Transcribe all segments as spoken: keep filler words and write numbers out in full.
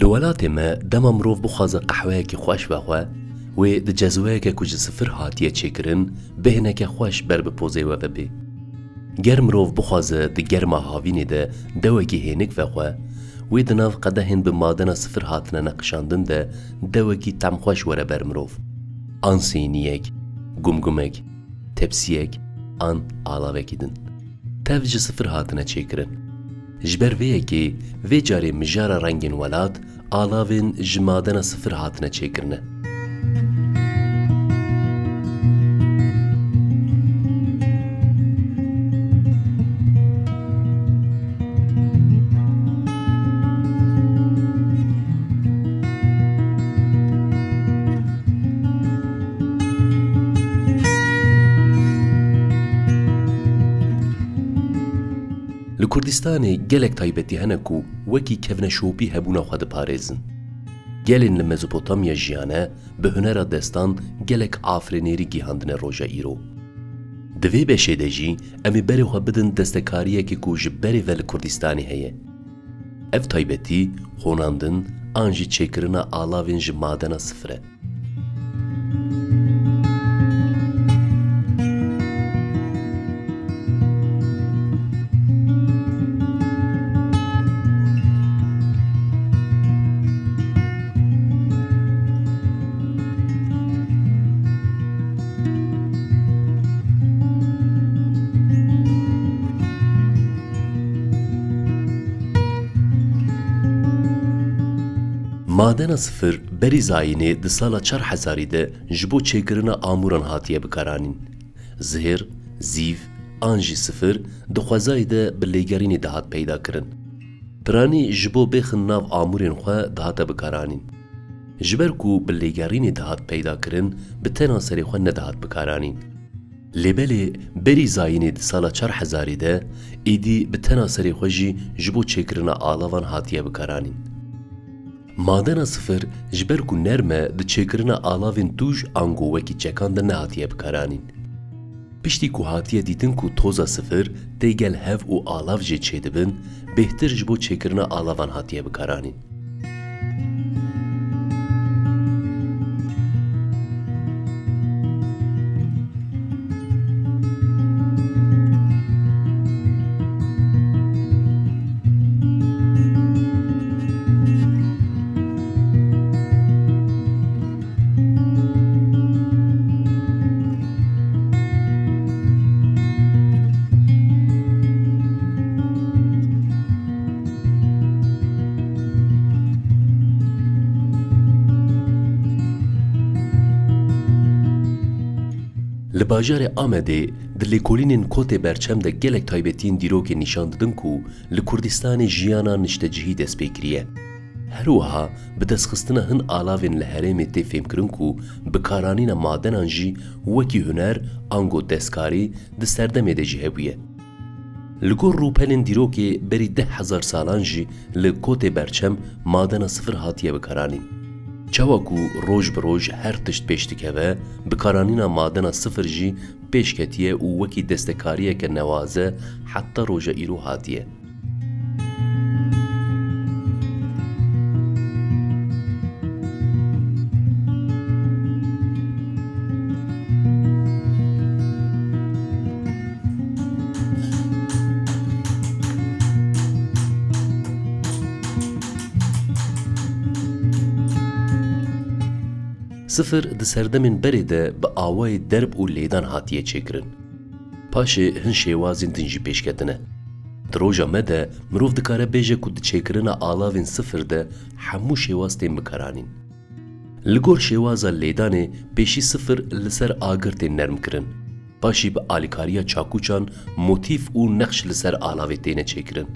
Li welatê me dema mirov bixwaze qehweyekî xweş vexwe, wê di cezweyeke ku ji sifir hatiye çêkirin, bêhneke xweş ber bi pozê we ve bê. Ger mirov bixwaze di germa havînê de dewekî hênik vexwe, wê di nav qedehên bi madena sifir hatine neqişandin de dewekî temxweş were ber mirov. An sêniyek, gumgumek, tepsiyek an alavekî din. Tev ji sifir hatine çêkirin. Ji ber vê yekê vê carê mijara rengên welat alavên ji madena sifir hatine çêkirine. Li Kurdistanê gelek taybetî hene ku wekî kevneşopî hebûna xwe diparêzin. Gelên li Mezopotamya jiyane bi hunera destan gelek afirênerî gihandine roja îro. Di vê beşê de jî em ê berê xwe bidin destekariyekê ku ji berê ve li Kurdistanê heye. Ev taybetî xonandin an jî çêkirina alavên ji madena sifir e. Madena sifir berî zayînê di sala çar hezarî de ji bo çêkirina amûran hatiye bikaranîn. Zihêr, zîv an jî sifir di xwezayê de bi lêgerînê dihat peyda kirin. Piranî ji bo bêxin nav amûrên xwe dihate bikaranîn. Ji ber ku bi lêgerînê dihat peyda kirin, bi tena serê xwe nedihat bikaranîn. Lê belê berî zayînê di sala çar hezarî de êdî bi tena serê xwe jî ji bo çêkirina alavan hatiye bikaranîn. Madena sifir ji ber ku nerm e, di çêkirina alavên tûj ango wekî çekan de nehatiye bikaranîn. Piştî ku hatiye dîtin ku toza sifir tê gel hev û alav jê çêdibin, bêhtir ji bo çêkirina alavan hatiye bikaranîn. Li bajarê Amedê di lêkolînên Kotê Berçem de gelek taybetiyên dîrokê nîşan didin ku li Kurdistanê jiyana niştecihî dest pê kiriye. Her wiha bi destxistina hin alavên li herêmê tê fêmkirin ku bikaranîna madenan jî wekî huner ango destkarî di serdemê de jî hebûye. Li gor rûpelên dîrokê berî deh hezar salan jî li kotê berçem madena sifir hatiye bikaranîn. Çawa ku roj bi roj her tişt pêş dikeve, bikaranîna madena sifir jî pêş ketiye û wekî destekariyeke newaze heta roja îro hatiye. Sifir di serdemên berê de bi awayê derb û lêdan hatiye çêkirin. Paşê hin şêwazên din jî pêş ketine. Di roja me de mirov dikare bêje ku di çêkirina alavên sifir de hemû şêwaz tên bikaranîn. Li gor şêwaza lêdanê pêşî sifir li ser agir tên nermkirin. Paşî bi alîkariya çakûçan motîf û nexş li ser alavê têne çêkirin.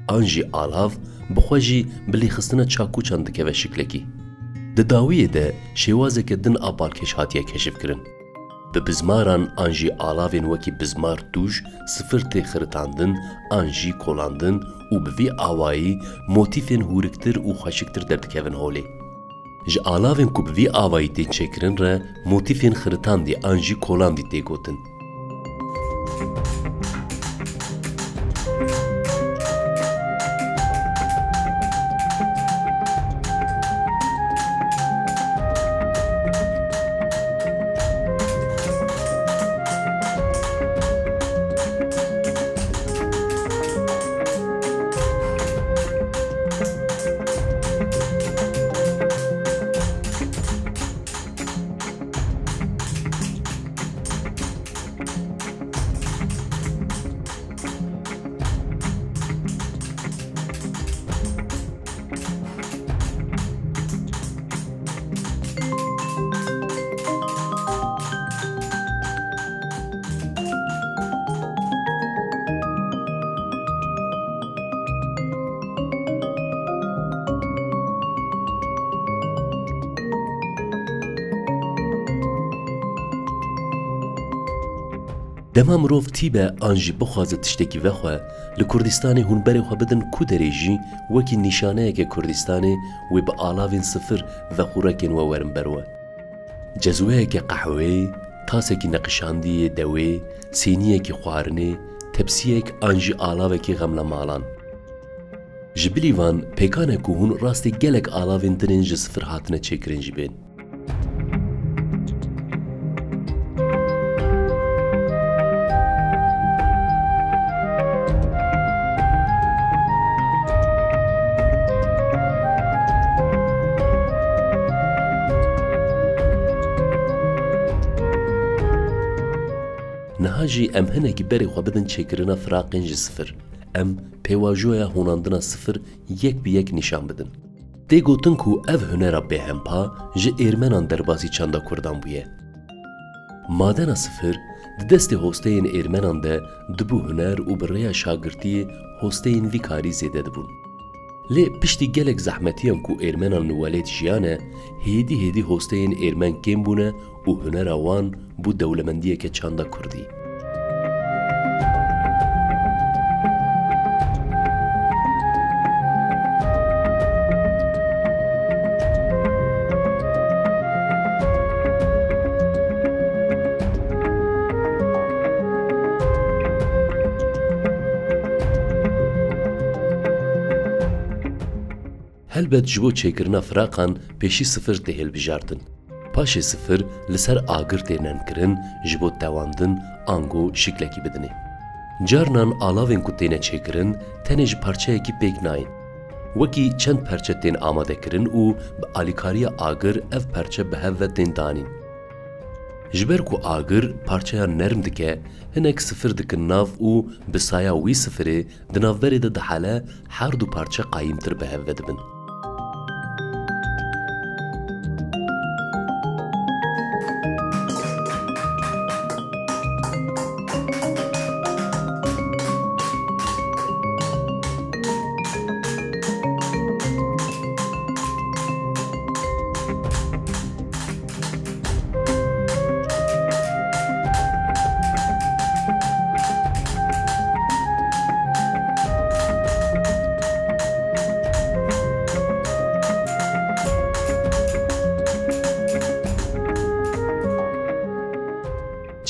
An jî alav bi xwe jî bi lêxistina çakûçan dikeve şiklekî. Di dawiyê de şêwazeke din a balkêş hatiye keşifkirin. Bi bizmaran an jî alavên wekî bizmar tûj sifir tê xiritandin an jî kolandin û bi vî awayî motîfên hûriktir û xweşiktir derdikevin holê. Ji alavên ku bi vî awayî tên çêkirin re motîfên xiritandî an jî kolandî tê gotin. Dema mirov tîbe an jî bixwaze tiştekî vexwe, li Kurdistanê hûn berê xwe bidin ku derê jî wekî nîşaneyeke Kurdistanê wê bi alavên sifir vexûrekên we werin ber we. Cezweyeke qehweyê, tasekî neqişandî yê dewê, sêniyekî xwarinê, tepsiyek an jî alavekî xemla malan. Ji bilî van pêkan e ku hûn rastê gelek alavên din ên ji sifir hatine çêkirin jî bên. Niha jî em hinekî berê xwe bidin çêkirina firaqên ji sifir. Em pêvajoya honandina sifir yek bi yek nîşan bidin. Tê gotin ku ev hunera bêhempa ji Êrmenan derbasî çanda Kurdan bûye. Madena sifir di destê hosteyên Êrmenan de dibû huner û bi rêya şagirtiyê hosteyên vî karî zêde dibûn. Lê piştî gelek zehmetiyan ku Êrmenan li welêt jiyane, hêdî hêdî hosteyên Êrmen kêm bûne û hunera wan bû dewlemendiyeke çanda Kurdî. Helbet ji bo çêkirina firaqan pêşî sifir tê hilbijartin. Paşê sifir li ser agir tê nermkirin ji bo tewandin ango şiklekî bidinê. Carnan alavên ku têne çêkirin tenê ji parçeyekî pêk nayên. Wekî çend perçe tên amadekirin û bi alîkariya agir ev perçe bi hev ve tên danîn. Ji ber ku agir parçeyan nerm dike, hinek sifir dikin nav û bi saya wî sifirê di navberê de dihele, her du parçe qayîmtir bi hev ve dibin.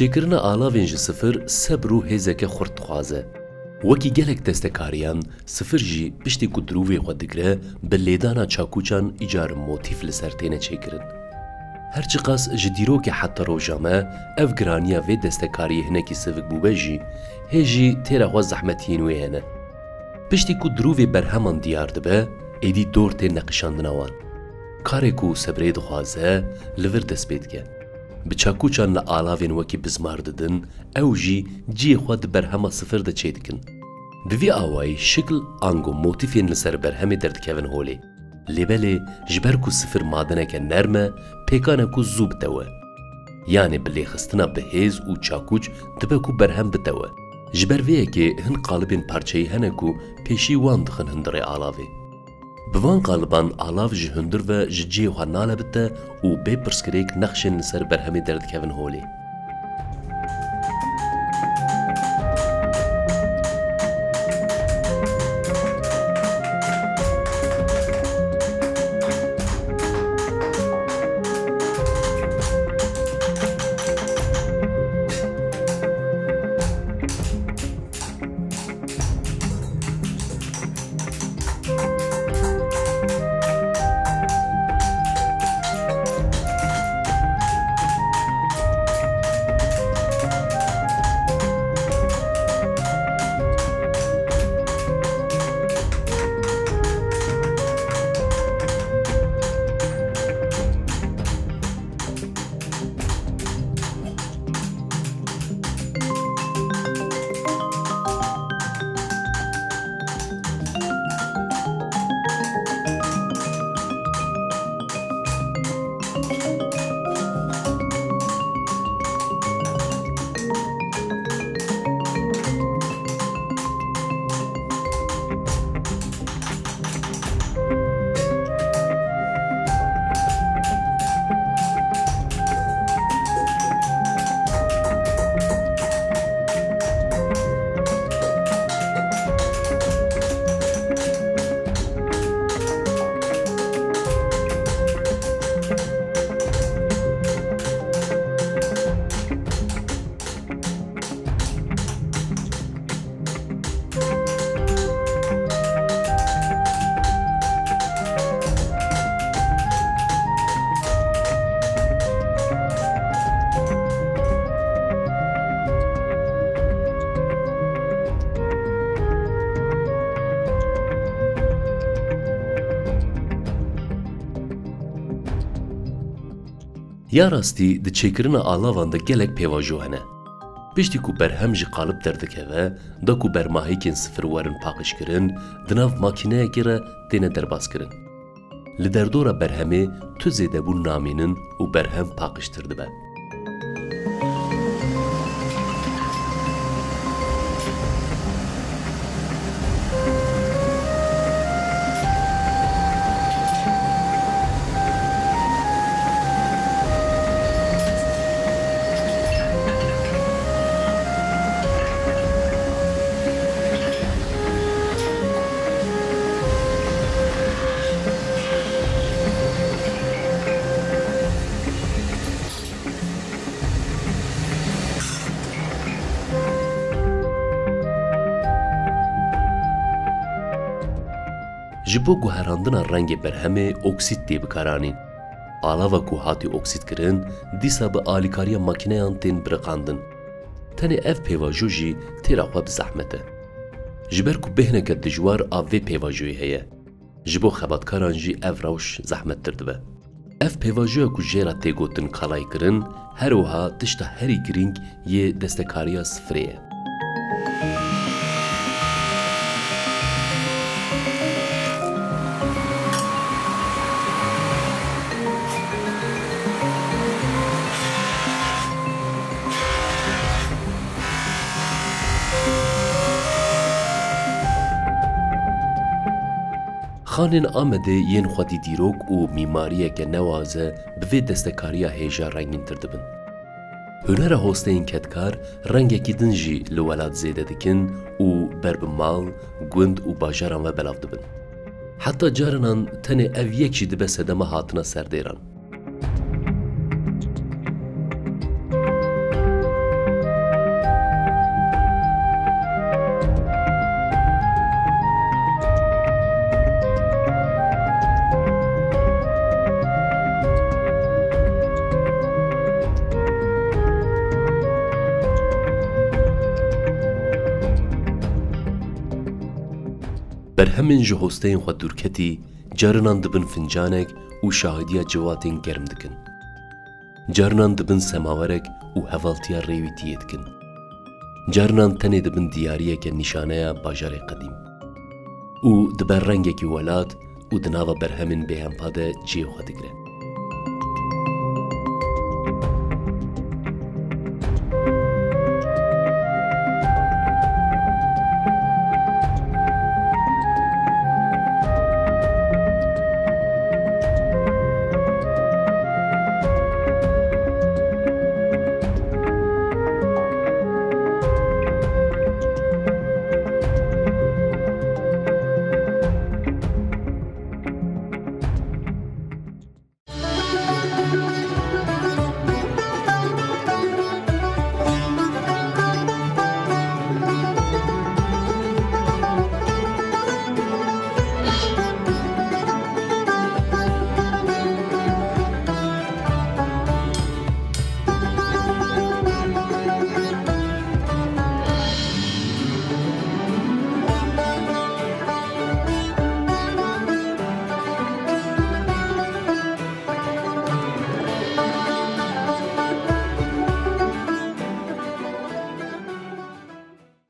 Çêkirina alavên ji sifir sebr û hêzeke xurt dixwaze. Wekî gelek destekariyan, sifir jî piştî ku dirûvê xwe digire, bi lêdana çakûçan îcar motîf li ser têne çêkirin. Her çiqas ji dîrokê heta roja me ev giraniya vê destekariyê hinekî sivik bûbe jî, hê jî têra xwe zehmetiyên wê hene. Piştî ku dirûvê berheman diyar dibe, êdî dor tê neqişandina wan. Karê ku sebrê dixwaze, li vir dest pê dike. Bi çakûçan li alavên wekî bizmar didin, ew jî cihê xwe di berhema sifir de çêdikin. Bi vî awayî şikl ango motîfên li ser berhemê derdikevin holê. Lê belê ji ber ku sifir madeneke nerm e, pêkan e ku zû bitewe. Yanê bi lêxistina bi hêz û çakûç dibe ku berhem bitewe. Ji ber vê yekê hin qalibên parçeyî hene ku pêşî wan dixin hundirê alavê. Bi van qaliban alav ji hundir ve ji cihê xwe nalebite û bê pirsgirêk nexşên li ser berhemê derdikevin holê. Ya rastî di çêkirina alavan de gelek pêvajo hene. Piştî ku berhem ji qalib derdikeve, da ku bermahêkên sifir werin paqijkirin, di nav makîneyekê re têne derbazkirin. Li derdora berhemê tu zêdebûn namînin û berhem paqijtir dibe. Ji bo guherandina rengê berhemê oksîd tê bikaranîn. Alava ku hatî oksîdkirin, dîsa bi alîkariya makîneyan tên biriqandin. Tenê ev pêvajo jî têra xwe bi zehmet e. Ji ber ku bêhneke dijwar a vê pêvajoyê heye. Ji bo xebatkaran jî ev rewş zehmettir dibe. Ev pêvajoya ku jê re tê gotin kalaykirin, her wiha tişta herî girîng yê destekariya sifirê ye. Xanên Amedê yên xwedî dîrok û mîmariyeke newaze bi vê destekariya hêja rengîntir dibin. Hunera hosteyên kedkar rengekî din jî li welat zêde dikin û ber bi mal, gund û bajaran ve belav dibin. Heta carinan tenê ev yek jî dibe sedema hatina serdêran. Berhemên ji hosteyên xwe dûrketî carinan dibin fincanek û şahidiya civatên germ dikin. Carinan dibin semawerek û hevaltiya rêwîtiyê dikin. Carinan tenê dibin diyariyeke nîşaneya bajarê qedîm. Û dibe rengekî welat û di nava berhemên bêhempa de cihê xwe digire.